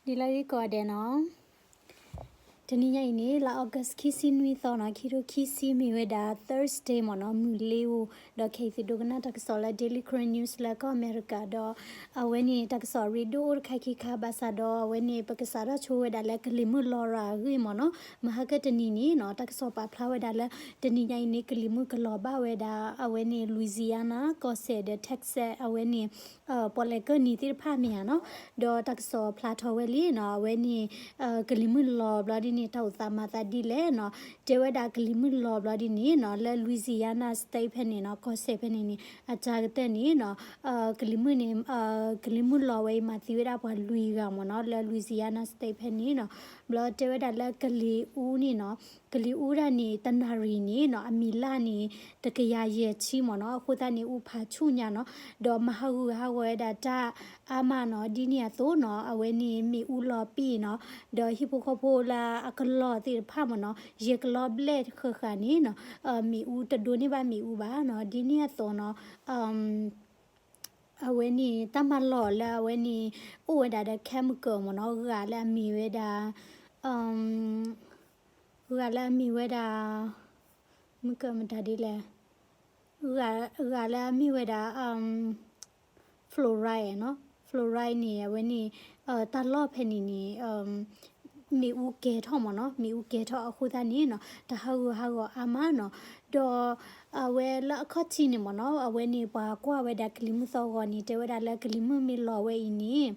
ဒ်လၢအဂ့ၤကိးဂၤဒဲးနီၤ, တနံၤညါအံၤန့ၣ် လါ August ခံဆံနွံသီနီၤ, ခံထိခံဆံမ့ၢ်ဝဲဒၣ် Thursday မ့ၢ်နီၤ, မုၢ်လ့ၤဧိၤ, ဒီးခဲအံၤ သုဒိကနၣ်တၢ်ကစီၣ်လၢ Daily Karen News လၢကီၢ်အမဲရကၤဒီး အဝဲန့ၣ် တၢ်ကစီၣ်ရ့ဒိၣ်အိၣ်တခါခံခါ ဘၣ်ဆၣ်ဒီးအဝဲန့ၣ် ပကစးထီၣ်ဆိဝဲဒၣ်လၢကလံၤမုၢ် Laura အဂ့ၢ်မ့ၢ်နီၤ, မဟါကတနံၤန့ၣ်နီၤ, တၢ်ကစီၣ်ပာ်ဖျါဝဲဒၣ်လၢ တနံၤညါအံၤန့ၣ် ကလံၤမုၢ်ကလီၤဘၣ်ဝဲဒၣ် အဝဲန့ၣ် Louisiana ကီၢ်စဲၣ်ဒီး Texas အဝဲန့ၣ် ပီၣ်လဲၣ်ကၢၢ်နံၤသ့ၣ်တဖၣ်မ့ၢ်ဧါနီၤ, ဒီးတၢ်ကစီၣ်ဖျါထီၣ်ဝဲလံနီၤ, အဝဲန့ၣ် ကလံၤမုၢ်လီၤဘျီဒ်န့ၣ် တၢ်အိၣ်သးမၤသးဒ်လဲၣ်နီၤ, တဲဝဲဒၣ်ကလံၤမုၢ်လီၤဘျီဒ်န့ၣ်နီၤ, လၢ Louisiana State ဖဲန့ၣ်နီၤ, ကီၢ်စဲၣ်ဖဲန့ၣ်န့ၣ် အစှၤကတၢၢ်န့ၣ်နီၤ, ကလံၤမုၢ်န့ၣ် ကလံၤမုၢ်လီၤဝဲအံၤ မၤသံဝဲဒၣ်ပှၤလွံၢ်ဂၤမ့ၢ်နီၤ, လၢ Louisiana State ဖဲန့ၣ်နီၤ, ဘျီတဲဝဲဒၣ်လၢကလံၤအူန့ၣ်နီၤ, ကလံၤအူဒၣ်န့ၣ် တနၣ်ရံၣ်န့ၣ်နီၤ, အမံၤလၢ်န့ၣ် တကယၤယဲၢ်ဆံမ့ၢ်နီၤ, အဃိသတးန့ၣ် အူဖးဆူၣ်ညါနီၤ, ဒီးမၤဟးဂူာ်ဟးဂီၤဝဲဒၣ်တၢ်အါမးနီၤ, ဒ်န့ၣ်အသိးနီၤ, အဝဲန့ၣ်မ့ၣ်အူလီၤပံာ်နီၤ, ဒီးဟံၣ်ဖိဃီဖိလၢအကလီၢ်သ့ၣ်တဖၣ်မ့ၢ်နီၤ, ယဲၢ်ကလီၢ်ဘျဲၣ်ဃၣ်ဃၣ်န့ၣ်နီၤ, မ့ၣ်အူတဒိးန့ၢ်ဘၣ်မ့ၣ်အူဘၣ်နီၤ, ဒ်န့ၣ်အသိးနီၤ, အဝဲန့ၣ် တၢ်မၤလီၢ်လၢအဝဲန့ၣ် အိၣ်ဝဲဒၣ်ဒီး chemical မ့ၢ်နီၤ, ဂၤလၢအမ့ၢ်ဝဲဒၣ် ဂၤလၢအမ့ၢ်ဝဲဒၣ် မုၢ်ကမတၤဒ်လဲၣ်, ဂၤလၢအမ့ၢ်ဝဲဒၣ် fluoride နီၤ, fluoride န့ၣ် အဝဲန့ၣ် တၢ်လီၢ်ဖဲန့ၣ်န့ၣ် မ့ၣ်အူကဲၤထီၣ်မ့ၢ်နီၤ, မ့ၣ်အူကဲၤထီၣ်အဃိသတးန့ၣ်နီၤ, တၢ်ဟးဂူာ်ဟးဂီၤအါမးနီၤ, ဒီး အဝဲလၢအခီၣ်ထံးန့ၣ်မ့ၢ်နီၤ, အဝဲန့ၣ်ပှၤကွၢ်ဝဲဒၣ်ကလံၤမုၢ်သီၣ်ဂီၤန့ၣ် တဲဝဲဒၣ်လၢကလံၤမုၢ်မ့ၢ်လီၤဝဲအံၤန့ၣ်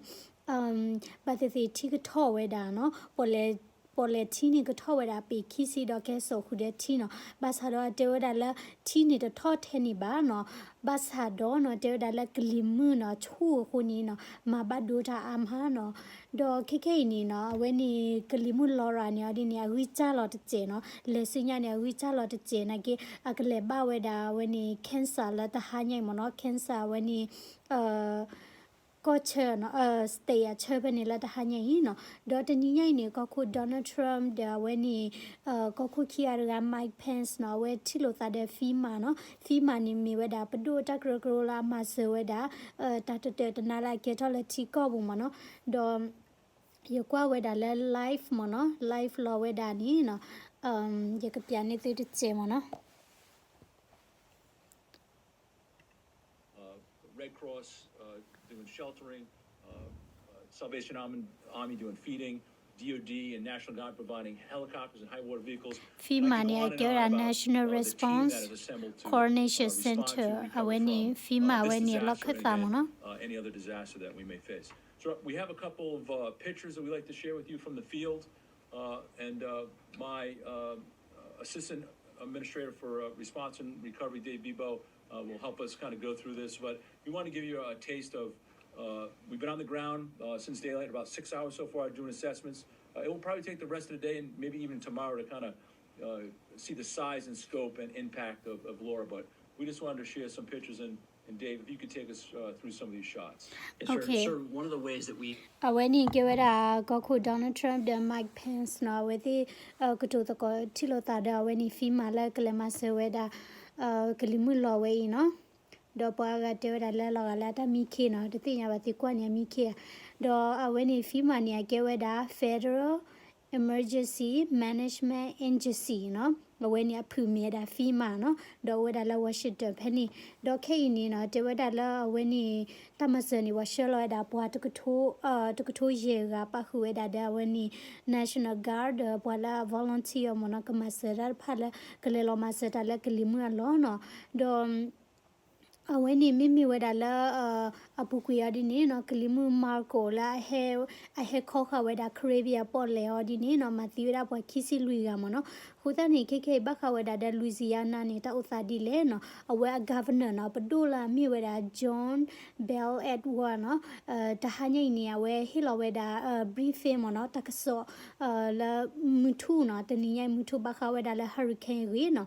ဘၣ်သ့ၣ်သ့ၣ်ထံကထီၣ်ဝဲဒၣ်နီၤ, ပီၣ်လဲၣ်ထံန့ၣ်ကထီၣ်ဝဲဒၣ် ပ့ၤခံဆံဒီးကဲစိာ်ဃုာ်ဒီးထံနီၤ, ဘၣ်ဆၣ်ဒီးတဲဝဲဒၣ်လၢထံန့ၣ်တထီၣ်ထဲန့ၣ်ဘၣ်နီၤ, ဘၣ်ဆၣ်ဒီးနီၤ တဲဝဲဒၣ်လၢကလံၤမုၢ်နီၤ ဆူၣ်အဃိန့ၣ်နီၤ မၤဘၣ်ဒိတၢ်အါမးနီၤ, ဒီးခဲခဲအံၤန့ၣ်နီၤ အဝဲန့ၣ်ကလံၤမုၢ် Laura န့ၣ်အီၤဒ်န့ၣ် အဂံၢ်စၢ်လီၤတစဲးနီၤ, လဲၤဆူညါန့ၣ် အဂံၢ်စၢ်လီၤတစဲးနာ်က့ အကလဲၤဘၣ်ဝဲဒၣ်အဝဲန့ၣ် Kansas လၢတဟါညါအံၤမ့ၢ်နီၤ, Kansas အဝဲန့ၣ် ကီၢ်ဆၢနီၤ, state အဆၢဖဲန့ၣ်လၢတဟါညါအံၤနီၤ, ဒီးတနံၤညါအံၤန့ၣ် ကီၢ်ခိၣ် Donald Trump ဒီးအဝဲန့ၣ် ကီၢ်ခိၣ်ခံဂၤတဂၤ Mike Pence နီၤ, အဝဲထံၣ်လိာ်သးဒီး FEMA နီၤ, FEMA န့ၣ်မ့ၢ်ဝဲဒၣ်ပဒိၣ်တၢ်ကရၢကရိလၢအမၤစၢၤဝဲဒၣ် တၢ်တတၢာ်တနါလၢအကဲထီၣ်လၢထံကီၢ်ပူၤမ့ၢ်နီၤ, ဒီး ယကွၢ်ဝဲဒၣ်လၢ live မ့ၢ်နီၤ, live လီၤဝဲဒၣ်န့ၣ်နီၤ, ယကပျးန့ၢ်သုတစဲးမ့ၢ်နီၤ. Uh, Red Cross uh, doing sheltering, uh, uh, Salvation Army, Army doing feeding, D O D and National Guard providing helicopters and high water vehicles. And I could go on and on and on about the team that is assembled to uh, respond and recovery day by day. But I think the last thing we may face is uh, we may face uh, some serious uh, Fema န့ၣ် အကဲဝဲဒၣ် National Response Coordination Center အဝဲန့ၣ် FEMA အဝဲန့ၣ် လီၢ်ခၢၣ်သးမ့ၢ်နီၤ. So we have a couple of uh, pictures that we'd like to share with you from the field. Uh, and uh, my uh, assistant administrator for uh, response and recovery, Dave Bebo, uh, will help us kind of go through this. But we want to give you a taste of, uh, we've been on the ground uh, since daylight, about six hours so far, doing assessments. Uh, it will probably take the rest of the day and maybe even tomorrow to kind of uh, see the size and scope and impact of, of Laura. But we just wanted to share some pictures and And Dave, if you could take us uh, through some of these shots. Okay. Sir, one of the ways that we အဝဲန့ၣ်ကဲဝဲဒၣ် ကီၢ်ခိၣ် Donald Trump ဒီး Mike Pence နီၤ, အဝဲသ့ၣ် ကတိၤသကိးထံၣ်လိာ်သးဒီးအဝဲန့ၣ် FEMA လၢကလဲၤမၤစၢၤဝဲဒၣ် ကလံၤမုၢ်လီၤဝဲအံၤနီၤ, ဒီးပှၤအဂၤတဲဝဲဒၣ်လၢလီၤဂာ်လၢအတၢ်မံခ့နီၤ, တသ့ၣ်ညါဘၣ်သံကွၢ်န့ၣ်အမံခ့ဧါ, ဒီးအဝဲန့ၣ် FEMA န့ၣ် အကဲဝဲဒၣ် Federal Emergency Management Agency နီၤ, အဝဲန့ၣ်အဖုၣ်မ့ၢ်ဝဲဒၣ် FEMA နီၤ, ဒီးအိၣ်ဝဲဒၣ်လၢ Washington ဖဲန့ၣ်, ဒီးခဲအံၤန့ၣ်နီၤ တဲဝဲဒၣ်လၢအဝဲန့ၣ် တၢ်မၤစၢၤန့ၣ် ပှၤဆှၢလီၤဝဲဒၣ်ပှၤ တကထိယဲၢ်ဂၤ ပာ်ဃုာ်ဝဲဒၣ်ဒီးအဝဲန့ၣ် National Guard ဒီးပှၤလၢအ volunteer မ့ၢ်နီၤ, ကမၤစၢၤတၢ်တဖၣ်လၢ ကလဲၤလီၤမၤစၢၤတၢ်လၢကလံၤမုၢ်အလီၢ်နီၤ, ဒီး အဝဲန့ၣ်မ့မ့ၢ်ဝဲဒၣ်လၢ အပူၤကွံာ်အီၤဒ်န့ၣ်နီၤ, ကလံၤမုၢ် Marco လၢ အဟဲခီဃာ်ဝဲဒၣ် Caribbean ပီၣ်လဲၣ်အီၤဒ်န့ၣ်နီၤ, မၤသံဝဲဒၣ်ပှၤခံဆံလွံၢ်ဂၤမ့ၢ်နီၤ. အဃိသတးန့ၣ် ခဲခဲအံၤဘၣ်ဃးဝဲဒၣ်ဒီး Louisiana န့ၣ် တၢ်အိၣ်သးဒ်လဲၣ်နီၤ, အဝဲအ governor နီၤ, ပဒိၣ်လၢအမ့ၢ်ဝဲဒၣ် John Bel Edward နီၤ, တဟါညါအံၤန့ၣ် အဝဲဟ့ၣ်လီၤဝဲဒၣ် briefing မ့ၢ်နီၤ, တၢ်ကစီၣ် လၢမုၢ်ထူၣ်နီၤ, တနံၤညါအံၤမုၢ်ထူၣ်ဘၣ်ဃးဝဲဒၣ်လၢ hurricane အဂ့ၢ်နီၤ.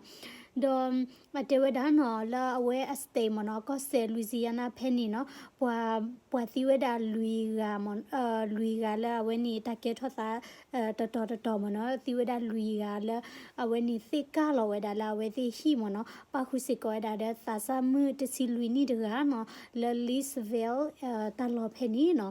ဒီး အတဲဝဲဒၣ်နီၤ လၢအဝဲအ state မ့ၢ်နီၤ, ကီၢ်စဲၣ် Louisiana ဖဲန့ၣ်နီၤ, ပှၤ ပှၤသံဝဲဒၣ်လွံၢ်ဂၤမ့ၢ် လွံၢ်ဂၤလၢအဝဲန့ၣ် တၢ်ကဲထီၣ်သး တတီၤတတီၤမ့ၢ်နီၤ, သံဝဲဒၣ်လွံၢ်ဂၤလၢ အဝဲန့ၣ်သ့ၣ်ကၢ်လီၤဝဲဒၣ်လၢအဝဲသ့ၣ်ဟံၣ်မ့ၢ်နီၤ, ပာ်ဃုာ်စ့ၢ်ကီးဝဲဒၣ်ဒီးသးစၢ်မုၣ်တဆံလွံၢ်နံၣ်တဂၤနီၤ, လၢ Leesville တၢ်လီၢ်ဖဲန့ၣ်နီၤ.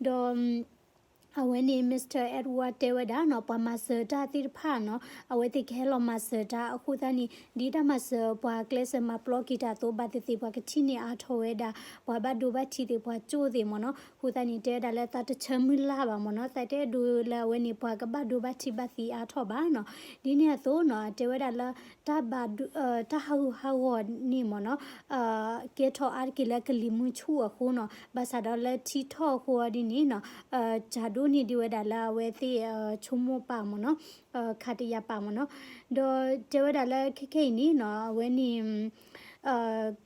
ဒီး အဝဲန့ၣ် Mister Edward တဲဝဲဒၣ်နီၤ ပှၤမၤစၢၤတၢ်သ့ၣ်တဖၣ်နီၤ အဝဲသ့ၣ်ကဟဲလီၤမၤစၢၤတၢ်အဃိသတးန့ၣ် ဒ်တၢ်မၤစၢၤပှၤကျဲးစၢးမၤပျီက့ၤတၢ်အသိး ဘၣ်သ့ၣ်သ့ၣ်ပှၤကထံၣ်န့ၢ်အါထီၣ်ဝဲဒၣ် ပှၤဘၣ်ဒိဘၣ်ထံးသ့ၣ် ပှၤကၠိသ့ၣ်မ့ၢ်နီၤ အဃိသတးန့ၣ် တဲဝဲဒၣ်လၢသးတဆၢမုၢ်လၢ်ဘၣ်မ့ၢ်နီၤ သးတအဲၣ်ဒိးလၢအဝဲန့ၣ် ပှၤကဘၣ်ဒိဘၣ်ထံးဘၣ်သံအါထီၣ်ဘၣ်နီၤ ဒ်န့ၣ်အသိးနီၤ တဲဝဲဒၣ်လၢ တၢ်ဘၣ်ဒိ တၢ်ဟးဂူာ်ဟးဂီၤန့ၣ်မ့ၢ်နီၤ ကဲထီၣ်အါတက့ၢ်လၢကလံၤမုၢ်ဆူၣ်အဃိနီၤ ဘၣ်ဆၣ်ဒီးလၢထံထီၣ်အဃိအီၤဒ်န့ၣ်နီၤ ကၢ်ဒိၣ်န့ၢ်ဒံးဝဲဒၣ်လၢအဝဲသ့ၣ် ဆိကမိၣ်ပာ်မ့ၢ်နီၤ ခးတယာ်ပာ်မ့ၢ်နီၤ ဒီးတဲဝဲဒၣ်လၢခဲခဲအံၤန့ၣ်နီၤ အဝဲန့ၣ်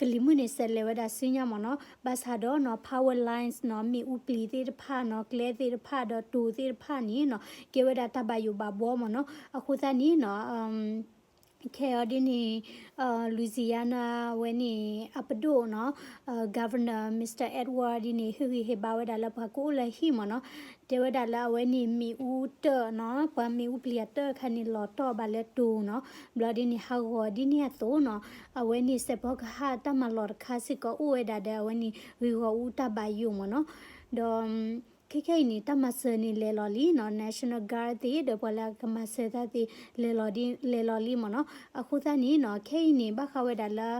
ကလံၤမုၢ်န့ၣ်စဲးလဲၤဝဲဒၣ်ဆူညါမ့ၢ်နီၤ ဘၣ်ဆၣ်ဒီးနီၤ power lines နီၤ မ့ၣ်အူပျံၤသ့ၣ်တဖၣ်နီၤ ကျဲသ့ၣ်တဖၣ်ဒီးတိၤသ့ၣ်တဖၣ်န့ၣ်နီၤ ကဲဝဲဒၣ်တၢ်ဘၣ်ယိၣ်ဘၣ်ဘှီမ့ၢ်နီၤ အဃိသတးန့ၣ်နီၤ ခဲအံၤဒ်န့ၣ် Louisiana အဝဲန့ၣ် အပဒိၣ်နီၤ Governor Mister Edward ဒ်န့ၣ် ဟ့ၣ်ဂံၢ်ဟ့ၣ်ဘါဝဲဒၣ်လၢပှၤကအိၣ်လၢဟံၣ်မ့ၢ်နီၤ တဲဝဲဒၣ်လၢအဝဲန့ၣ်မ့ၣ်အူတၢၣ်နီၤ ပှၤမ့ၣ်အူပျံၤအတၢၣ်အခါန့ၣ် လီၤတီၢ်ဘၣ်လၢတိၤနီၤ ဘျီဒ်န့ၣ် ဟးဂီၤဒ်န့ၣ်အသိးနီၤ အဝဲန့ၣ် စဲးဖီကဟၣ်တၢ်မၤလီၢ်တခါစ့ၢ်ကီးအိၣ်ဝဲဒၣ်ဒီး အဝဲန့ၣ် ဂ့ၢ်ဂီၢ်အူတၢ်ဘၣ်ယိၣ်မ့ၢ်နီၤ ဒီး ခဲခဲအံၤန့ၣ် တၢ်မၤစၢၤန့ၣ်လဲၤလီၤလံနီၤ National Guard သ့ၣ် ဒီးပှၤလၢအကမၤစၢၤတၢ်သ့ၣ် လဲၤလီၤဒ် လဲၤလီၤလံမ့ၢ်နီၤ အဃိသတးန့ၣ်နီၤ ခဲအံၤန့ၣ် ဘၣ်ဃးဝဲဒၣ်လၢ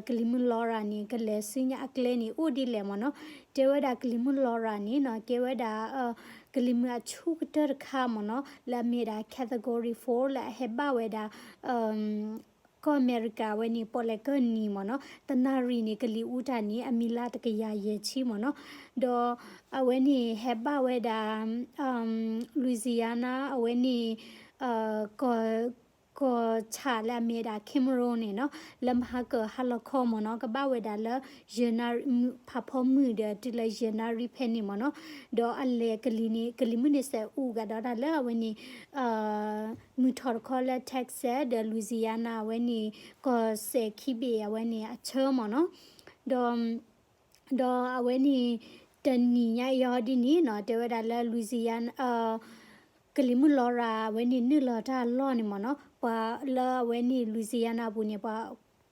ကလံၤမုၢ် Laura န့ၣ် ကလဲၤဆူညါအကျဲန့ၣ် အိၣ်ဒ်လဲၣ်မ့ၢ်နီၤ တဲဝဲဒၣ်ကလံၤမုၢ် Laura န့ၣ်နီၤ ကဲဝဲဒၣ် ကလံၤမုၢ်အဆူၣ်ကတၢၢ်တခါမ့ၢ်နီၤ လၢအမ့ၢ်ဒၣ် Category four လၢအဟဲဘၣ်ဝဲဒၣ် ကီၢ်အမဲရကၤဝဲန့ၣ် ပီၣ်လဲၣ်ကၢၢ်နံၤမ့ၢ်နီၤ တနၣ်ရံၣ်န့ၣ် ကလံၤအူတၢ်န့ၣ် အမံၤလၢတကယၤယဲၢ်ဆံမ့ၢ်နီၤ ဒီးအဝဲန့ၣ်ဟဲဘၣ်ဝဲဒၣ် Louisiana အဝဲန့ၣ် ကီၢ်ဆၣ်လၢအမ့ၢ်ဒၣ် Cameron န့ၣ်နီၤ လၢမဟါကၢၢ်ဟါလီၤခီမ့ၢ်နီၤ ကဘၣ်ဝဲဒၣ်လၢ ယဲၢ်နၣ်ရံၣ် ဖးဖီမုၢ်ဒီးတုၤလၢယဲၢ်နၣ်ရံၣ်ဖဲန့ၣ်မ့ၢ်နီၤ ဒီးအလဲၤကလံၤန့ၣ် ကလံၤမုၢ်န့ၣ်စဲးအူကဒီးတၢ်လၢအဝဲန့ၣ် မုၢ်ထီၣ်တခီလၢ Texas ဒီး Louisiana အဝဲန့ၣ် ကီၢ်စဲၣ်ခံဘ့ၣ်အဝဲန့ၣ်အဆၢမ့ၢ်နီၤ ဒီး ဒီးအဝဲန့ၣ် တနံၤညါအံၤဟီဒ်န့ၣ်နီၤ တဲဝဲဒၣ်လၢ Louisiana ကလံၤမုၢ် Laura အဝဲန့ၣ်နုာ်လီၤတၢ်အလီၢ်န့ၣ်မ့ၢ်နီၤ ပှၤလၢအဝဲန့ၣ် Louisiana အပူၤန့ၣ် ပှၤ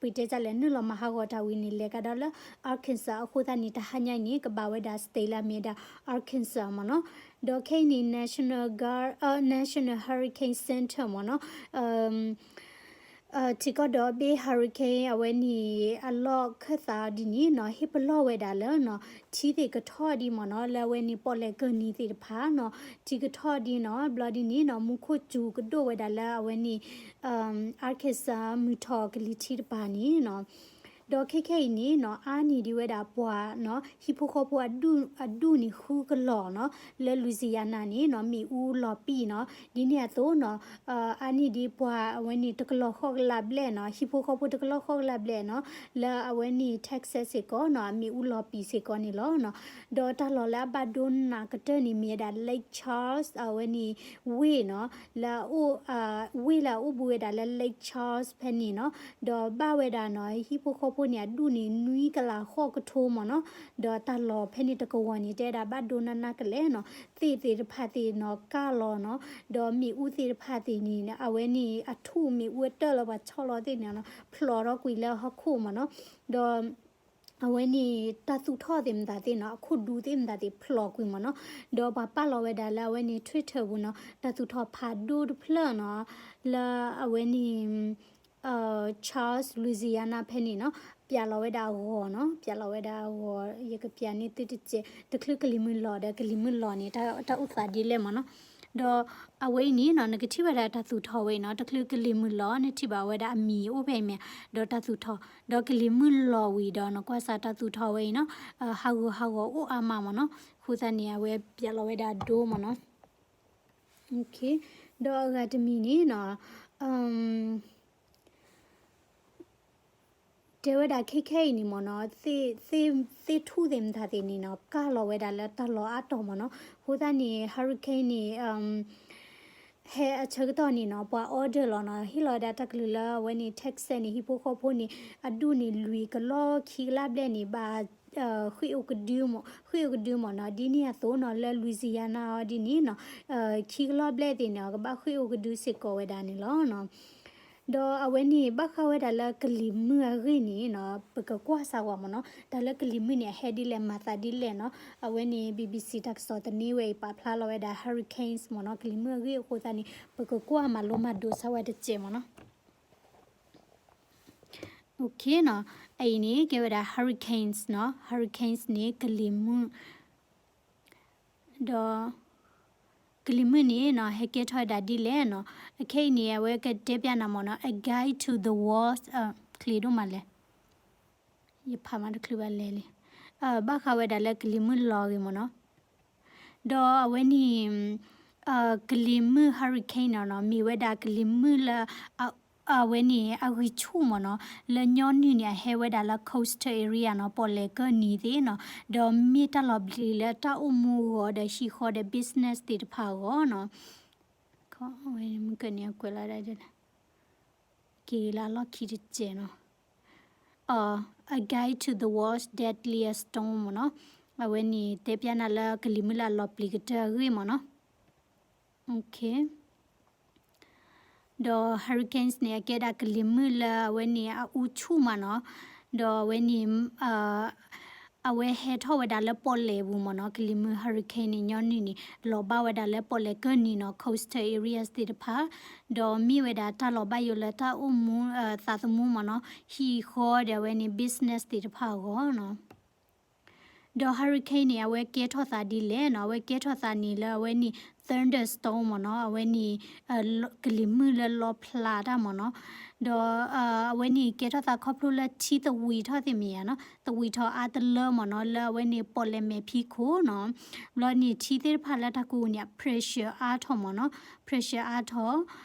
ပတဲတၢ်လဲၣ် နုာ်လီၤမၤဟးဂီၤတၢ်ဝံၤန့ၣ် လဲၤကဒီးလၢ Arkansas အဃိသတးန့ၣ် တဟါညါအံၤန့ၣ် ကဘၣ်ဝဲဒၣ် state လၢအမ့ၢ်ဒၣ် Arkansas မ့ၢ်နီၤ ဒီးခဲအံၤန့ၣ် National Guard National Hurricane Center မ့ၢ်နီၤ ထံကီၢ်ဒီဘ့ၣ် hurricane အဝဲန့ၣ်အလီၢ်ခၢၣ်သးဒ်န့ၣ်နီၤ ဟ့ၣ်ပလီၢ်ဝဲဒၣ်လၢနီၤ ထံသ့ၣ်ကထီၣ်ဒ်မ့ၢ်နီၤ လၢအဝဲန့ၣ် ပီၣ်လဲၣ်ကၢၢ်နံၤသ့ၣ်တဖၣ်နီၤ ထံကထီၣ်ဒ်နီၤ ဘျီဒ်န့ၣ်နီၤ မူခိၣ်စူၤကဒိၣ်ဝဲဒၣ်လၢအဝဲန့ၣ် Arkansas မုၢ်ထီၣ်ကလံၤထံးတပၤန့ၣ်နီၤ ဒီးခဲခဲအံၤန့ၣ်နီၤ အါန့ၢ်ဒံးဝဲဒၣ်ပှၤနီၤ ဟံၣ်ဖိဃီဖိအဒူၣ်န့ၣ်ဃုကလီၤနီၤ လၢ Louisiana န့ၣ်နီၤ မ့ၣ်အူလီၤပံာ်နီၤ ဒ်န့ၣ်အသိးနီၤ အါန့ၢ်ဒံးပှၤအဝဲန့ၣ်တကလီၤဃီၣ်ကလးဘျဲၣ်နီၤ ဟံၣ်ဖိဃီဖိတကလီၤဃီၣ်ကလးဘျဲၣ်နီၤ လၢအဝဲန့ၣ် Texas စ့ၢ်ကီးနီၤ အမ့ၣ်အူလီၤပံာ်စ့ၢ်ကီးန့ၣ်လီၤနီၤ ဒီးတၢ်လီၢ်လၢအဘၣ်ဒိနးကတၢၢ်န့ၣ်မ့ၢ်ဝဲဒၣ် Lake Charles အဝဲန့ၣ် ဝ့ၢ်နီၤ လၢအအိၣ် ဝ့ၢ်လၢအအိၣ်ဘူးဝဲဒၣ်လၢ Lake Charles ဖဲန့ၣ်နီၤ ဒီးဘၣ်ဝဲဒၣ်နီၤ ဟံၣ်ဖိဃီဖိန့ၣ် အဒူၣ်န့ၣ် နွံကလးဃိးကထိမ့ၢ်နီၤ ဒီးတၢ်လီၢ်ဖဲန့ၣ်တကဝီၤန့ၣ် တဲဝဲဒၣ်ဘၣ်ဒိနးနးကလဲာ်နီၤ သ့ၣ်သ့ၣ်တဖၣ်သ့ၣ်နီၤ ကၢ်လီၤနီၤ ဒီးမ့ၣ်အူသ့ၣ်တဖၣ်သ့ၣ်န့ၣ် အဝဲန့ၣ် အထူၣ်မ့ၣ်အူအတၢၢ်လၢပှၤဆီလီၤသ့ၣ်န့ၣ်နီၤ ဖျိးထီၣ်ကွံာ်လၢဟီၣ်ခိၣ်မ့ၢ်နီၤ ဒီး အဝဲန့ၣ် တၢ်သူၣ်ထီၣ်သ့ၣ်မတၤသ့ၣ်နီၤ အခိၣ်ဒူသ့ၣ်မတၤသ့ၣ်ဖျိးကွံာ်မ့ၢ်နီၤ ဒီးပှၤပာ်လီၤဝဲဒၣ်လၢအဝဲန့ၣ် Twitter ပူၤနီၤ တၢ်သူၣ်ထီၣ်ဖးဒိၣ်တဖျၢၣ်နီၤ လၢအဝဲန့ၣ် Charles Louisiana ဖဲန့ၣ်နီၤ ပျးလီၤဝဲဒၣ်အဂီၤနီၤ ပျးလီၤဝဲဒၣ်အဂီၤ ယကပျးန့ၢ်သုတစဲး တချုးကလံၤမုၢ်လီၤဒီး ကလံၤမုၢ်လီၤန့ၣ် တၢ်အိၣ်သးဒ်လဲၣ်မ့ၢ်နီၤ ဒီးအဝဲအံၤန့ၣ်နီၤ နကထံၣ်ဝဲဒၣ်တၢ်သူၣ်ထီၣ်ဝဲအံၤနီၤ တချုးကလံၤမုၢ်လီၤ နထံၣ်ဘၣ်ဝဲဒၣ်အမံၤအိၣ်ဖဲအံၤမ့ၢ် ဒီးတၢ်သူၣ်ထီၣ် ဒီးကလံၤမုၢ်လီၤဝံၤဒီး နကွၢ်စၢ်တၢ်သူၣ်ထီၣ်ဝဲအံၤနီၤ ဟးဂူာ်ဟးဂီၤအိၣ်အါမးမ့ၢ်နီၤ အဃိသတးန့ၣ် အဝဲပျးလီၤဝဲဒၣ်ဒိမ့ၢ်နီၤ ဒီးအဂၤတမံၤန့ၣ်နီၤ တဲဝဲဒၣ်ခဲခဲအံၤန့ၣ်မ့ၢ်နီၤ သ့ၣ်ထူၣ်သ့ၣ်မတၤသ့ၣ်န့ၣ်နီၤ ကၢ်လီၤဝဲဒၣ်လၢတၢ်လီၢ်အါတီၢ်မ့ၢ်နီၤ အဃိသတးန့ၣ် hurricane န့ၣ် ဟဲအဆၢကတီၢ်န့ၣ်နီၤ ပှၤ order လီၤနီၤ ဟ့ၣ်လီၤဝဲဒၣ်တၢ်ကလုၢ်လၢအဝဲန့ၣ် Texas န့ၣ် ဟံၣ်ဖိဃီဖိန့ၣ် အဒူၣ်န့ၣ်လွံၢ်ကလီၢ်ခံကလးဘျဲၣ်န့ၣ် ဘၣ် ဃ့ၢ်အိၣ်ကဒုမ့ၢ် ဃ့ၢ်အိၣ်ကဒုမ့ၢ်နီၤ ဒ်န့ၣ်အသိးနီၤ လၢ Louisiana အီၤဒ်န့ၣ်နီၤ ခံကလီၢ်ဘျဲၣ်သ့ၣ်န့ၣ် ကဘၣ်ဃ့ၢ်အိၣ်ကဒုစ့ၢ်ကီးဝဲဒၣ်န့ၣ်လီၤ ဒီးအဝဲန့ၣ် ဘၣ်ဃးဝဲဒၣ်လၢကလံၤမုၢ်အဂ့ၢ်န့ၣ်နီၤ ပကကွၢ်စ့ၢ်ကီးမ့ၢ်နီၤ, တၢ်လၢကလံၤမုၢ်န့ၣ် အဟဲဒ်လဲၣ် မၤသးဒ်လဲၣ်နီၤ. အဝဲန့ၣ် BBC တၢ်ကစီၣ်သန့ဝဲအံၤ ပာ်ဖျါလီၤဝဲဒၣ် hurricanes မ့ၢ်နီၤ, ကလံၤမုၢ်အဂ့ၢ်အဃိသတးန့ၣ် ပကကွၢ်မၤလိမၤဒိးစ့ၢ်ဝဲတစဲးမ့ၢ်နီၤ. အအံၤန့ၣ် ကဲဝဲဒၣ် hurricanes နီၤ, hurricanes န့ၣ် ကလံၤမုၢ် ဒီး ကလံၤမုၢ်န့ၣ်နီၤ ဟဲကဲထီၣ်ဝဲဒၣ်ဒ်လဲၣ်နီၤ. အခဲအံၤန့ၣ် အဝဲကတဲဖျါနၤမ့ၢ်နီၤ, A Guide to the World ချ့ဒိၣ်မးလဲၣ်, ယဖးမးတချုးဘၣ်လဲၣ်လံ, ဘၣ်ဃးဝဲဒၣ်လၢကလံၤမုၢ်လီၤဂ့ၤမ့ၢ်နီၤ. ဒီးအဝဲန့ၣ် ကလံၤမုၢ် hurricane နီၤနီၤ မ့ၢ်ဝဲဒၣ်ကလံၤမုၢ်လၢ အဝဲန့ၣ် အဂံၢ်ဆူၣ်မ့ၢ်နီၤ, လၢညီနုၢ်န့ၣ် အဟဲဝဲဒၣ်လၢ coastal area နီၤ, ပီၣ်လဲၣ်ကၢၢ်နံၤသ့ၣ်နီၤ, ဒီးမ့ၢ်တၢ်လီၤပျံၤလၢတၢ်အိၣ်မူအဂီၢ် ဒီးဟံၣ်ဃီဒီး business သ့ၣ်တဖၣ်အဂီၢ်နီၤ. ဝဲမုၢ်ကၢၢ်နံၤအကွဲးလီၤဒၣ်လဲၣ်, က့ၤလၢအလီၢ်ခံတစဲးနီၤ. A Guide to the World's Deadliest Storm မ့ၢ်နီၤ, အဝဲန့ၣ်တဲဖျါနၤလၢကလံၤမုၢ်လၢအလီၤပျံၤကတၢၢ်အဂ့ၢ်မ့ၢ်နီၤ. ဒီး hurricanes န့ၣ် အကဲဒၣ်ကလံၤမုၢ်လၢအဝဲန့ၣ်အအူဆူၣ်မးနီၤ, ဒီးအဝဲန့ၣ် အဝဲဟဲထီၣ်ဝဲဒၣ်လၢပီၣ်လဲၣ်ပူၤမ့ၢ်နီၤ, ကလံၤမုၢ် hurricane န့ၣ် ညီနုၢ်န့ၣ် လီၤဘၣ်ဝဲဒၣ်လၢပီၣ်လဲၣ်ကၢၢ်နံၤနီၤ, coastal areas သ့ၣ်တဖၣ်, ဒီးမ့ၢ်ဝဲဒၣ်တၢ်လီၤဘၣ်ယိၣ်လၢတၢ်အိၣ်မူ သးသမူမ့ၢ်နီၤ, ဟံၣ်ဃီဒီးအဝဲန့ၣ် business သ့ၣ်တဖၣ်အဂီၢ်နီၤ. ဒီး hurricane န့ၣ် အဝဲကဲထီၣ်သးဒ်လဲၣ်နီၤ, အဝဲကဲထီၣ်သးန့ၣ်လၢအဝဲန့ၣ် thunderstorm မ့ၢ်နီၤ, အဝဲန့ၣ် ကလံၤမုၢ်လၢလီဖျးတၢ်မ့ၢ်နီၤ, ဒီး အဝဲန့ၣ်ကဲထီၣ်သးခီဖျိလၢထံသဝံၤထီၣ်သ့ၣ်မ့ၢ်ဧါနီၤ, သဝံၤထီၣ်အါတလၢမ့ၢ်နီၤ, လၢအဝဲန့ၣ်ပီၣ်လဲၣ်မဲာ်ဖံးခိၣ်နီၤ, ဘျီန့ၣ်ထံသ့ၣ်တဖၣ်လၢတၢ်ကိးန့ၣ် pressure အါထီၣ်မ့ၢ်နီၤ, pressure အါထီၣ်,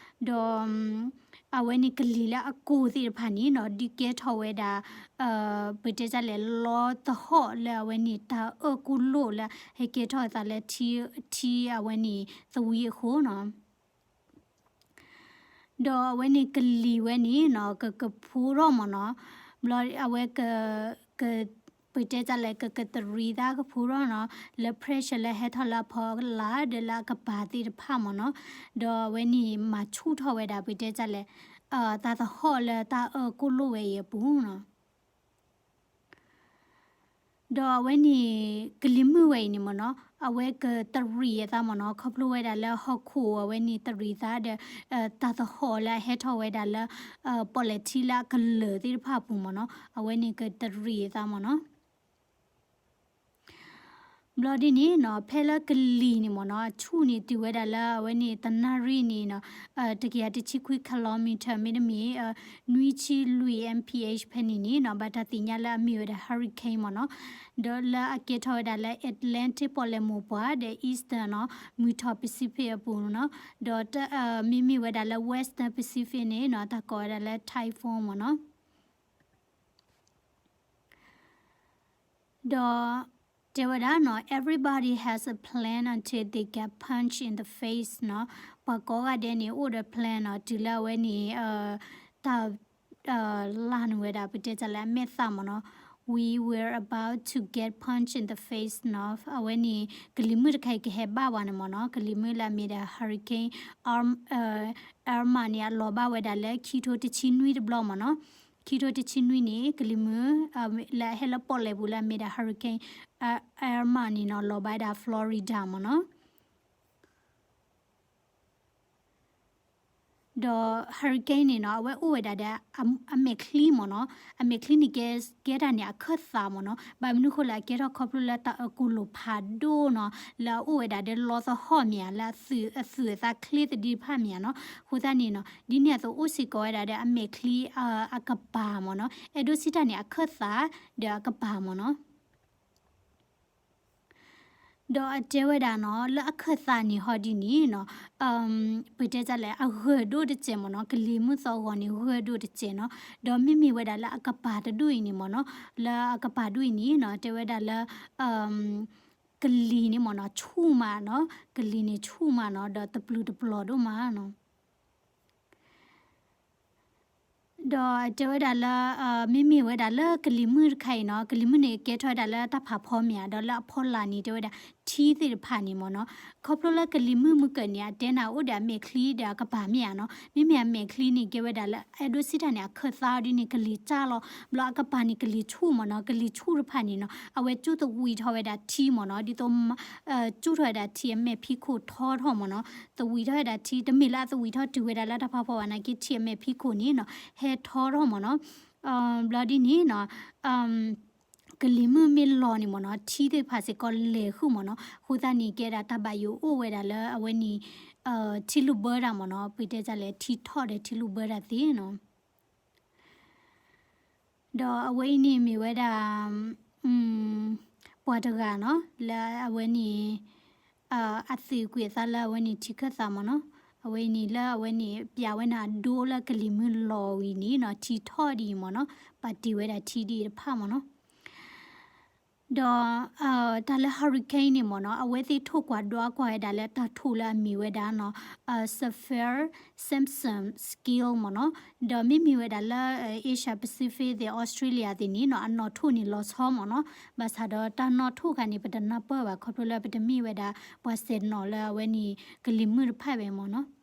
ဒီး အဝဲန့ၣ်ကလံၤလၢအကိၢ်သ့ၣ်တဖၣ်န့ၣ်နီၤ ဒုးကဲထီၣ်ဝဲဒၣ် ပတဲတၢ်လဲၣ် လီသဟီၣ်လၢအဝဲန့ၣ်တၢ်အၢၣ်ကိၢ်လိၣ်လၢ ဟဲကဲထီၣ်သးလၢ ထံအဝဲန့ၣ်သဝံၤအဃိနီၤ. ဒီးအဝဲန့ၣ်ကလံၤဝဲန့ၣ်နီၤ ကကဖိထီၣ်မ့ၢ်နီၤ, ဘျီအဝဲ ပတဲတၢ်လဲၣ် ကကတရံးသးကဖိထီၣ်နီၤ လၢ pressure လၢဟဲထီၣ်လၢအဖီလာ်ဒီးလၢအကပၤသ့ၣ်တဖၣ်မ့ၢ်နီၤ, ဒီးအဝဲန့ၣ်မၤဆူၣ်ထီၣ်ဝဲဒၣ် ပတဲတၢ်လဲၣ် သးသဟီၣ်လၢတၢ်အၢၣ်ကိၢ်လိၣ်ဝဲအံၤအပူၤနီၤ. ဒီးအဝဲန့ၣ် ကလံၤမုၢ်ဝဲအံၤန့ၣ်မ့ၢ်နီၤ အဝဲကတရံးအသးမ့ၢ်နီၤ ခီဖျိဝဲဒၣ်လၢဟီၣ်ခိၣ်အဝဲန့ၣ်တရံးသးဒီး တၢ်သဟီၣ်လၢအဟဲထီၣ်ဝဲဒၣ်လၢ ပီၣ်လဲၣ်ထံလၢအကလၢာ်သ့ၣ်တဖၣ်အပူၤမ့ၢ်နီၤ အဝဲန့ၣ်ကတရံးအသးမ့ၢ်နီၤ. ဘျီဒ်န့ၣ်နီၤ ဖဲလၢကလံၤန့ၣ်မ့ၢ်နီၤ အဆူၣ်န့ၣ်တုၤဝဲဒၣ်လၢအဝဲန့ၣ်တနၣ်ရံၣ်န့ၣ်နီၤ တကယၤတဆံခွံ kilometer မ့တမ့ၢ် နွံဆံလွံၢ် mph ဖဲန့ၣ်န့ၣ်နီၤ ဘၣ်တၢ်သ့ၣ်ညါလၢအမ့ၢ်ဝဲဒၣ် hurricane မ့ၢ်နီၤ, ဒီးလၢအကဲထီၣ်ဝဲဒၣ်လၢ Atlantic ပီၣ်လဲၣ်မိၢ်ပှၢ်ဒီး Eastern နီၤ မုၢ်ထီၣ် Pacific အပူၤနီၤ, ဒီးမ့မ့ၢ်ဝဲဒၣ်လၢ Western Pacific န့ၣ်နီၤ တၢ်ကိးဝဲဒၣ်လၢ typhoon မ့ၢ်နီၤ. ဒီးတဲဝဲဒၣ်နီၤ everybody has a plan until they get punched in the face နီၤ, ပှၤကိးဂၤဒဲးန့ၣ် အိၣ်ဒီး plan နီၤ တုၤလၢအဝဲန့ၣ် တၢ် လၢ်န့ၢ်ဝဲဒၣ် ပတဲတၢ်လၢအမဲာ်သၣ်မ့ၢ်နီၤ, we were about to get punched in the face နီၤ, အဝဲန့ၣ် ကလံၤမုၢ်တခါအံၤကဟဲဘၣ်ဝဲန့ၣ်မ့ၢ်နီၤ, ကလံၤမုၢ်လၢအမ့ၢ်ဒၣ် hurricane Irma န့ၣ် အလီၤဘၣ်ဝဲဒၣ်လၢခံထိတဆံနွံတဘျီမ့ၢ်နီၤ, ခံထိတဆံနွံန့ၣ် ကလံၤမုၢ် လၢအဟဲလၢပီၣ်လဲၣ်ပူၤလၢအမ့ၢ်ဒၣ် hurricane Irma န့ၣ်နီၤ လီၤဘၣ်ဝဲဒၣ် Florida မ့ၢ်နီၤ. ဒီး hurricane န့ၣ်နီၤ အဝဲအိၣ်ဝဲဒၣ်ဒီး အမဲာ်ချံမ့ၢ်နီၤ, အမဲာ်ချံန့ၣ် ကဲဒၣ်န့ၣ်အခၢၣ်သးမ့ၢ်နီၤ, ဘၣ်မနုၤဃိလၢအကဲထီၣ်ခီဖျိလၢတၢ်အၢၣ်ကိၢ်လိာ်ဖးဒိၣ်နီၤ, လၢအအိၣ်ဝဲဒၣ်ဒီးလီသဟီၣ်မ့ၢ်ဧါ, လၢအသုးအသးချ့သဒံးတဖၣ်မ့ၢ်ဧါနီၤ, အဃိသတးန့ၣ်နီၤ ဒ်န့ၣ်အသိးအိၣ်စ့ၢ်ကီးဝဲဒၣ်ဒီးအမဲာ်ချံအကပၤမ့ၢ်နီၤ, အဲၣ်ဒိးစံးတၢ်န့ၣ် အခၢၣ်သးဒီးအကပၤမ့ၢ်နီၤ. ဒီးအတဲဝဲဒၣ်နီၤ လၢအခၢၣ်သးန့ၣ်ဟီဒ်န့ၣ်နီၤ, ပတဲတၢ်လဲၣ် အဂၢၢ်ဒိၣ်တစဲးမ့ၢ်နီၤ, ကလံၤမုၢ်သီဂီၤန့ၣ် ဂၢၢ်ဒိၣ်တစဲးနီၤ, ဒီးမ့မ့ၢ်ဝဲဒၣ်လၢအကပၤတဒူၣ်အံၤန့ၣ်မ့ၢ်နီၤ, လၢအကပၤဒူၣ်အံၤန့ၣ်နီၤ တဲဝဲဒၣ်လၢ ကလံၤန့ၣ်မ့ၢ်နီၤ ဆူၣ်မးနီၤ, ကလံၤန့ၣ်ဆူၣ်မးနီၤ ဒီးတပျုာ်တပျီၤဒိၣ်မးနီၤ. ဒီးတဲဝဲဒၣ်လၢ မ့မ့ၢ်ဝဲဒၣ်လၢကလံၤမုၢ်တခါအံၤနီၤ, ကလံၤမုၢ်န့ၣ်ကဲထီၣ်ဝဲဒၣ်လၢတၢ်ဖးဖီမ့ၢ်ဧါ, ဒီးလၢအဖီလာ်န့ၣ် တဲဝဲဒၣ် ထံသ့ၣ်တဖၣ်န့ၣ်မ့ၢ်နီၤ, ခီဖျိလၢကလံၤမုၢ်မုၢ်ကၢၢ်န့ၣ် အတဲနၤအိၣ်ဒီးအမဲာ်ချံဒီးအကပၤမ့ၢ်ဧါနီၤ, မ့မ့ၢ်အမဲာ်ချံန့ၣ် ကဲဝဲဒၣ်လၢ အဲၣ်ဒိးစံးတၢ်န့ၣ် အခၢၣ်သးအီၤဒ်န့ၣ် ကလံၤစၢ်လီၤ, ဘျီအကပၤန့ၣ် ကလံၤဆူၣ်မ့ၢ်နီၤ, ကလံၤဆူၣ်တဖၣ်န့ၣ်နီၤ အဝဲကၠူၣ်သဝံးထီၣ်ဝဲဒၣ်ထံမ့ၢ်နီၤ, ဒ်သိး ကၠူၣ်ထီၣ်ဝဲဒၣ်ထံအမဲာ်ဖံးခိၣ်ထီထီၣ်မ့ၢ်နီၤ, သဝံးထီၣ်ဝဲဒၣ်ထံ တမ့ၢ်လၢအသဝံးထီၣ်တုၤဝဲဒၣ်လၢတၢ်ဖးဖီဘၣ်နာ်က့ ထံအမဲာ်ဖံးခိၣ်န့ၣ်နီၤ ဟဲထီထီၣ်မ့ၢ်နီၤ, ဘျီဒ်န့ၣ်နီၤ ကလံၤမုၢ်မ့ၢ်လီၤန့ၣ်မ့ၢ်နီၤ ထံသ့ၣ်တဖၣ်စ့ၢ်ကီးလဲၤဃုာ်မ့ၢ်နီၤ, အဃိသတးန့ၣ် ကဲဒၣ်တၢ်ဘၣ်ယိၣ်အိၣ်ဝဲဒၣ်လၢအဝဲန့ၣ် ထံလုၢ်ဘၢတၢ်မ့ၢ်နီၤ, ပတဲတၢ်လဲၣ် ထံထီၣ်ဒီးထံလုၢ်ဘၢတၢ်သ့နီၤ. ဒီးအဝဲအံၤန့ၣ်မ့ၢ်ဝဲဒၣ် ပှၤတဂၤနီၤ လၢအဝဲန့ၣ် အသုးကွံာ်အသးလၢအဝဲန့ၣ်ထံခၢၣ်သးမ့ၢ်နီၤ, အဝဲအံၤန့ၣ်လၢအဝဲန့ၣ် ပျးဝဲနၤဒိလၢကလံၤမုၢ်လီၤဝံၤန့ၣ်နီၤ ထံထီၣ်ဒ်အံၤမ့ၢ်နီၤ, ပာ်တ့ၢ်ဝဲဒၣ်ထံဒ်အံၤတဖၣ်မ့ၢ်နီၤ. ဒီး တၢ်လၢ hurricane န့ၣ်မ့ၢ်နီၤ အဝဲသ့ၣ်ထိၣ်ကွၢ်ဒွးကွၢ်ဝဲဒၣ်လၢ တၢ်ထိၣ်လၢအမ့ၢ်ဝဲဒၣ်နီၤ Saffir-Simpson scale မ့ၢ်နီၤ, ဒီးမ့မ့ၢ်ဝဲဒၣ်လၢ Asia Pacific သ့ၣ် Australia သ့ၣ်န့ၣ်နီၤ အနီၣ်ထိၣ်န့ၣ်လီၤဆီမ့ၢ်နီၤ, ဘၣ်ဆၣ်ဒီးတၢ်နီၣ်ထိၣ်ခါန့ၣ် ပတနၢ်ပၢၢ်ဘၣ် ခီဖျိလၢပတမ့ၢ်ဝဲဒၣ် ပှၤစဲးနီၤလၢအဝဲန့ၣ် ကလံၤမုၢ်တဖၣ်ဝဲမ့ၢ်နီၤ.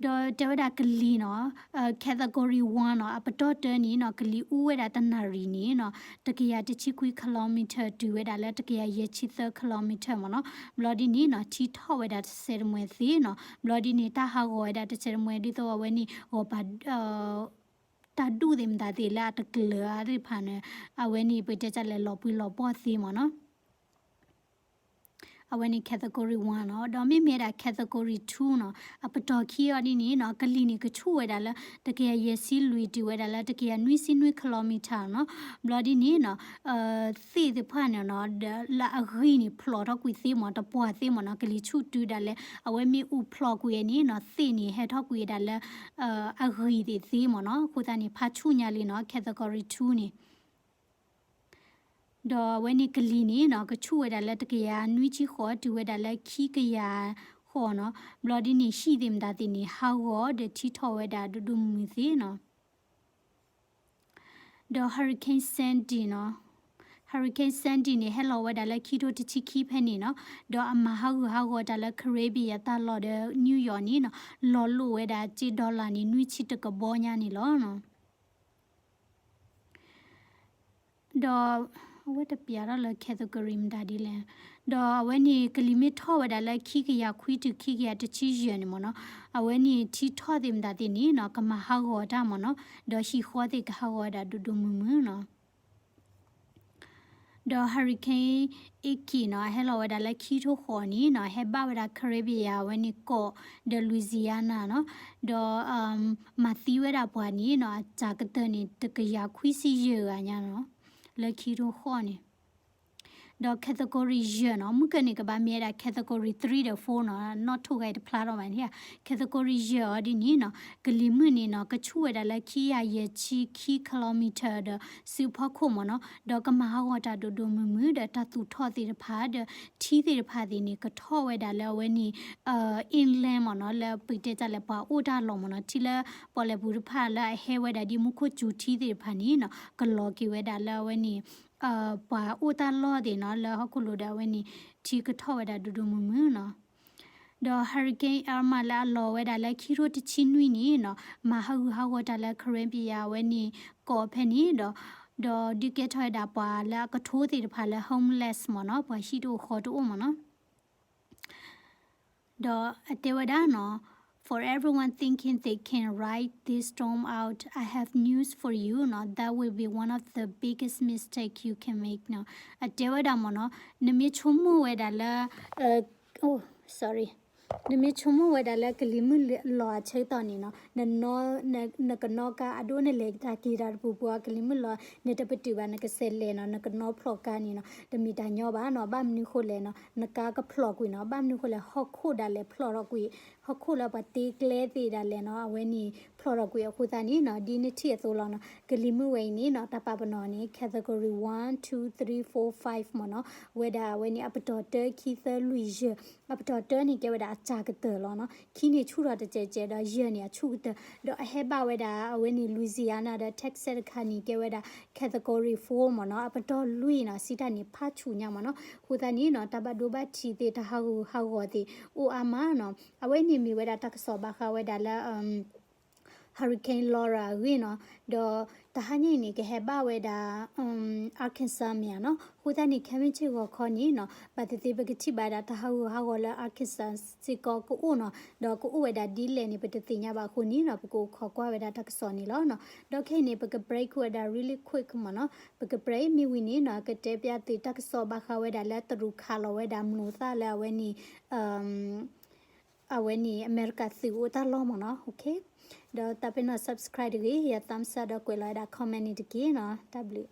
ဒီးတဲဝဲဒၣ်ကလံၤနီၤ category one နီၤ အပတီၢ်တၢန့ၣ်နီၤ ကလံၤအူဝဲဒၣ်တနၣ်ရံၣ်န့ၣ်နီၤ တကယၤတဆံခွံ kilometer တုၤဝဲဒၣ်လၢတကယၤယဲၢ်ဆံသၢ kilometer မ့ၢ်နီၤ, ဘျီဒ်န့ၣ်နီၤ ထံထီၣ်ဝဲဒၣ်တစဲးတမှဲၤသ့နီၤ, ဘျီဒ်န့ၣ် တၢ်ဟးဂီၤဝဲဒၣ်တစဲးတမှဲၤ ဒ်သိးအဝဲန့ၣ် ဂီၤပၤ တၢ်ဒူၣ်သ့ၣ်မတၤသ့ၣ်လၢအတကျၢၤအါသ့ၣ်တဖၣ်န့ၣ် အဝဲန့ၣ် ပတဲတၢ်လဲၣ် လီၤပှံၤလီၤပှီၢ်သ့မ့ၢ်နီၤ. အဝဲန့ၣ် category one နီၤ, ဒီးမ့မ့ၢ်ဝဲဒၣ် category two နီၤ, အပတီၢ်ခံအီၤဒ်န့ၣ်နီၤ ကလံၤန့ၣ် ကဆူၣ်ဝဲဒၣ်လၢ တကယၤယဲၢ်ဆံလွံၢ် တုၤဝဲဒၣ်လၢ တကယၤနွံဆံနွံ kilometer နီၤ, ဘျီဒ်န့ၣ်နီၤ သ့ၣ်သ့ၣ်တဖၣ်န့ၣ်နီၤ လၢအဂံၢ်န့ၣ် ဖျိးထီၣ်ကွံာ်သ့မ့ၢ် တပှၢ်သ့မ့ၢ်နီၤ, ကလံၤဆူၣ်တုၤဒၣ်လဲာ် အဝဲမ့ၢ်အူဖျိးကွံာ်န့ၣ်နီၤ သ့ၣ်န့ၣ် ဟဲထီၣ်ကွံာ်ဝဲဒၣ်လၢ အဂံၢ်သ့ၣ်သ့မ့ၢ်နီၤ, အဃိသတးန့ၣ် ဖးဆူၣ်ညါလံနီၤ category two န့ၣ် ဒီးအဝဲန့ၣ်ကလံၤန့ၣ်နီၤ ကဆူၣ်ဝဲဒၣ်လၢတကယၤနွံဆံဃိး တုၤဝဲဒၣ်လၢခံကယၤဃိးနီၤ, ဘျီဒ်န့ၣ် ဟံၣ်သ့ၣ်မတၤသ့ၣ်န့ၣ် ဟးဂီၤဒီးထံထီၣ်ဝဲဒၣ်ဒိၣ်ဒိၣ်မုၢ်မုၢ်သ့နီၤ. ဒီး hurricane Sandy နီၤ, hurricane Sandy န့ၣ် ဟဲလီၤဝဲဒၣ်လၢခံထိတဆံခံဖဲန့ၣ်နီၤ, ဒီးအမၤဟးဂူာ်ဟးဂီၤတၢ်လၢ Caribbean တၢ်လီၢ်ဒီး New York န့ၣ်နီၤ, လီၤလိာ်ဝဲဒၣ်စ့ dollar န့ၣ် နွံဆံတကဘီညါန့ၣ်လီၤနီၤ. ဒီး အဝဲတပျးထီၣ်လၢ category မတၤဒ်လဲၣ်, ဒီးအဝဲန့ၣ် ကလံၤမ့ၢ်ထီၣ်ဝဲဒၣ်လၢခံကယၤခွံတုၤခံကယၤတဆံယဲၢ်န့ၣ်မ့ၢ်နီၤ, အဝဲန့ၣ်ထံထီၣ်သ့ၣ်မတၤသ့ၣ်န့ၣ်နီၤ ကမၤဟးဂီၤတၢ်မ့ၢ်နီၤ, ဒီးဟံၣ်ဃီသ့ၣ်ကဟးဂီၤဝဲဒၣ်ဒိၣ်ဒိၣ်မုၢ်မုၢ်နီၤ. ဒီး hurricane Ike နီၤ ဟဲလီၤဝဲဒၣ်လၢခံထိဃိးန့ၣ်နီၤ ဟဲဘၣ်ဝဲဒၣ် Caribbean အဝဲန့ၣ်ကီးဒီး Louisiana နီၤ, ဒီး မၤသံဝဲဒၣ်ပှၤန့ၣ်နီၤ အစှၤကတၢၢ်န့ၣ် တကယၤခွံဆံယဲၢ်ဂၤညါနီၤ လၢခံထိဃိးန့ၣ်. ဒီး category ယဲၢ်နီၤ မုၢ်ကၢၢ်န့ၣ် ကဘၣ်မ့ၢ်ဝဲဒၣ် category three ဒီး four နီၤ နီၣ်ထိၣ်ဂၤအံၤတဖျါထီၣ်ဘၣ်န့ၣ် category ယဲၢ်အီၤဒ်န့ၣ်နီၤ ကလံၤမုၢ်န့ၣ်နီၤ ကဆူၣ်ဝဲဒၣ်လၢခံကယၤယဲၢ်ဆံခံ kilometer ဒီး စုဖီခိၣ်မ့ၢ်နီၤ, ဒီးကမၤဟးဂီၤတၢ်ဒိၣ်ဒိၣ်မုၢ်မုၢ်ဒီးတၢ်သူၣ်ထီၣ်သ့ၣ်တဖၣ်ဒီး ထံသ့ၣ်တဖၣ်သ့ၣ်န့ၣ် ကထီၣ်ဝဲဒၣ်လၢအဝဲန့ၣ် inland မ့ၢ်နီၤ လၢပတဲတၢ်လၢပှၤအိၣ်တၢ်လီၢ်မ့ၢ်နီၤ ထံလၢပီၣ်လဲၣ်ပူၤတဖၣ်လၢအဟဲဝဲဒၣ်ဒ်မူခိၣ်စူၤထံသ့ၣ်တဖၣ်န့ၣ်နီၤ ကလီၤက့ၤဝဲဒၣ်လၢအဝဲန့ၣ် ပှၤအိၣ်တၢ်လီၢ်သ့ၣ်နီၤ လၢဟီၣ်ခိၣ်လိၤဒီးအဝဲန့ၣ် ထံကထီၣ်ဝဲဒၣ်ဒိၣ်ဒိၣ်မုၢ်မုၢ်နီၤ. ဒီး hurricane Irma လၢအလီၤဝဲဒၣ်လၢခံထိတဆံနွံန့ၣ်နီၤ မၤဟးဂူာ်ဟးဂီၤတၢ်လၢ Caribbean အဝဲန့ၣ်ကီးဖဲန့ၣ်ဒီး ဒီးဒုးကဲထီၣ်ဝဲဒၣ်ပှၤလၢအကထိသ့ၣ်တဖၣ်လၢ homeless မ့ၢ်နီၤ ပှၤဟံၣ်တအိၣ်ဃီတအိၣ်မ့ၢ်နီၤ. ဒီးအတဲဝဲဒၣ်နီၤ for everyone thinking they can ride this storm out, I have news for you နီၤ that will be one of the biggest mistake you can make နီၤ. အတဲဝဲဒၣ်မ့ၢ်နီၤ နမ့ၢ်ဆိကမိၣ်ဝဲဒၣ်လၢ sorry နမ့ၢ်ဆိကမိၣ်ဝဲဒၣ်လၢကလံၤမုၢ်လီၤအဆၢကတီၢ်န့ၣ်နီၤ နကနီကါအဒိ နလဲၤတၢ်က့ၤတၢ်တပူၤပူၤ ကလံၤမုၢ်လီၤ နတပတုာ်ဘၣ် နကစဲးလဲၤနီၤ နကနီဖျိးကါန့ၣ်နီၤ တမ့ၢ်တၢ်ညီဘၣ်နီၤ ဘၣ်မနုၤဃိလဲၣ်နီၤ နကါကဖျိးကွံာ်နီၤ ဘၣ်မနုၤဃိလဲၣ် ဟီၣ်ခိၣ်ဒၣ်လဲာ်ဖျိးထီၣ်ကွံာ် ဟီၣ်ခိၣ်လၢပှၤတ့ကျဲသ့ၣ်ဒၣ်လဲာ်နီၤ အဝဲန့ၣ်ဖျိးထီၣ်ကွံာ်အဃိသတးန့ၣ်နီၤ ဒ်နထံၣ်အသိးလီၤနီၤ ကလံၤမုၢ်ဝဲအံၤန့ၣ်နီၤ တၢ်ပာ်ပနီၣ်န့ၣ် category one, two, three, four, five မ့ၢ်နီၤ ဝဲဒၣ်အဝဲန့ၣ် အပတီၢ်တၢ ခံ သၢ လွံၢ် ယဲၢ် အပတီၢ်တၢန့ၣ်ကဲဝဲဒၣ် အစှၤကတၢၢ်လီၤနီၤ. ခံန့ၣ်ဆူၣ်ထီၣ်တစဲးစဲးဒီး ယဲၢ်န့ၣ်အဆူၣ်ကတၢၢ် ဒီးအဟဲဘၣ်ဝဲဒၣ် အဝဲန့ၣ် Louisiana ဒီး Texas တခါန့ၣ် ကဲဝဲဒၣ် category four မ့ၢ်နီၤ, အပတီၢ်လွံၢ်နီၤ, စံးတၢ်န့ၣ် ဖးဆူၣ်ညါမ့ၢ်နီၤ. အဃိသတးန့ၣ်နီၤ တၢ်ဘၣ်ဒိဘၣ်ထံးသ့ၣ် တၢ်ဟးဂူာ်ဟးဂီၤသ့ၣ် အိၣ်အါမးနီၤ. အဝဲန့ၣ်မ့ၢ်ဝဲဒၣ်တၢ်ကစီၣ်ဘၣ်ဃးဝဲဒၣ်လၢ Hurricane Laura အဂ့ၢ်နီၤ, ဒီးတဟါညါအံၤန့ၣ် ကဟဲဘၣ်ဝဲဒၣ် Arkansas မ့ၢ်ဧါနီၤ. အဃိသတးန့ၣ် ခဲမုၢ်ဆ့ၣ်ဂီၤခီန့ၣ်နီၤ ဘၣ်သ့ၣ်သ့ၣ်ပကထံၣ်ဘၣ်ဒၣ်တၢ်ဟးဂူာ်ဟးဂီၤလၢ Arkansas စ့ၢ်ကီးကအိၣ်နီၤ, ဒီးကအိၣ်ဝဲဒၣ်ဒ်လဲၣ်န့ၣ် ပတသ့ၣ်ညါဘၣ်အဃိန့ၣ်နီၤ ပကအိၣ်ခိးကွၢ်ဝဲဒၣ်တၢ်ကစီၣ်န့ၣ်လီၤနီၤ. ဒီးခဲအံၤန့ၣ် ပက break ဝဲဒၣ် really quick မ့ၢ်နီၤ, ပက break မ့ၢ်ဝံၤန့ၣ်နီၤ ကတဲပျၢ်သုတၢ်ကစီၣ်ဘၣ်ဃးဝဲဒၣ်လၢတရူးခးလီၤဝဲဒၣ်မျိာ်သၣ်လၢအဝဲန့ၣ် အဝဲန့ၣ် အမဲရကၤသုးအိၣ်တၢ်လီၢ်မ့ၢ်နီၤ. ဒီးတၢ်ပနီၣ် subscribe တဂ့ၤ, ယ thumbs up ဒီးကွဲးလီၤဝဲဒၣ် comment န့ၣ်တက့ၢ်နီၤ. တၢ်ဘျုး